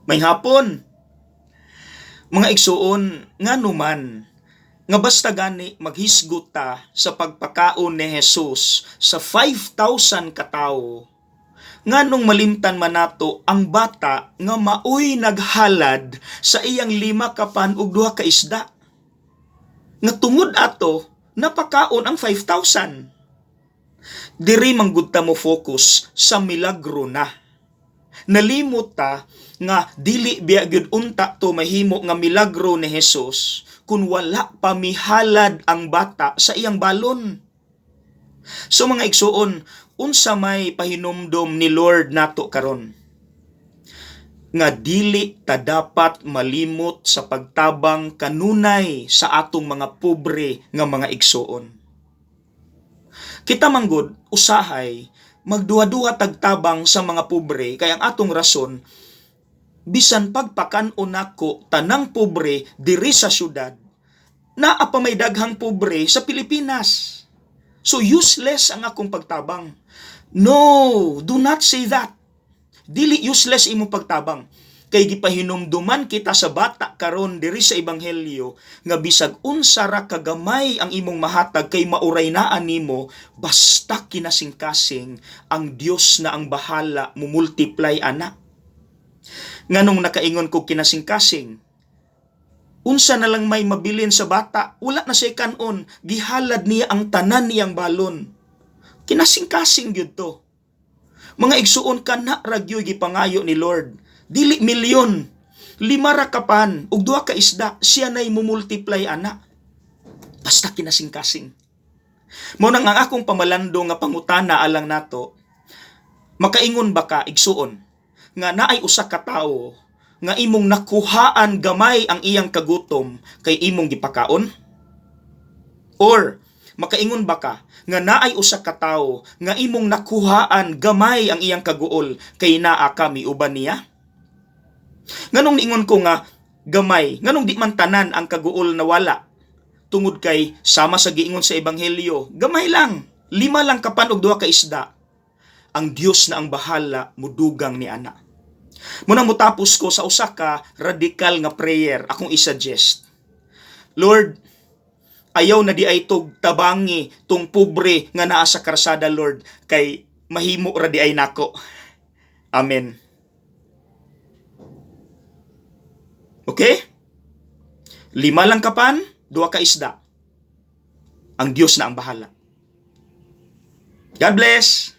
May hapon. Mga igsuon, ngano man nga basta gani maghisgot ta sa pagpakaon ni Jesus sa 5,000 katawo, nganong malimtan man nato ang bata nga maoy naghalad sa iyang lima ka pan ug duha ka isda, nga tungod ato napakaon ang 5,000? Diri manggud ta mo focus sa milagro na. Nalimot ta nga dili biya gyud unta to mahimo nga milagro ni Jesus kung wala pa mihalad ang bata sa iyang balon. So mga igsuon, unsa may pahinumdom ni Lord nato karon? Nga dili ta dapat malimot sa pagtabang kanunay sa atong mga pobre nga mga igsuon. Kita manggod usahay magduha-duha tagtabang sa mga pobre kay ang atong rason, bisan pagpakan-on nako tanang pobre diri sa syudad, naa pa may daghang pobre sa Pilipinas. So useless ang akong pagtabang. No, do not say that. Dili useless imong pagtabang. Kay gipahinumduman kita sa bata karon diri sa ebanghelyo nga bisag unsa ra kagamay ang imong mahatag kay mauray naa nimo, basta kinasingkasing, ang Dios na ang bahala mo multiply ana. Nganong nakaingon ko kinasingkasing? Unsa na lang may mabilin sa bata, wala na siya kanon, gihalad niya ang tanan niyang balon. Kinasingkasing gyud to. Mga igsuon, kana ra gyud gipangayo ni Lord. Dili milyon. Lima ra ka pan ug duha ka isda, siya nay mumultiply ana. Basta kinasingkasing. Mao nang ang akong pamalando nga pangutana alang nato, makaingon ba ka, igsuon, nga naay usa ka tawo nga imong nakuhaan gamay ang iyang kagutom kay imong gipakaon? Or makaingon ba ka nga naay usa ka tawo nga imong nakuhaan gamay ang iyang kaguol kay naa ka miuban niya? Nganong niingon ko nga gamay, nganong di man tanan ang kaguol nawala? Tungod kay sama sa giingon sa ebanghelyo, gamay lang, lima lang ka pan og duha ka isda. Ang Dios na ang bahala mudugang ni ana. Muna mutapos ko sa usa ka radikal nga prayer akong i-suggest. Lord, ayaw na diay tog tabangi tong pobre nga naa sa karsada, Lord, kay mahimo ra diay nako. Amen. Okay? Lima lang kapan, duha ka isda. Ang Dios na ang bahala. God bless.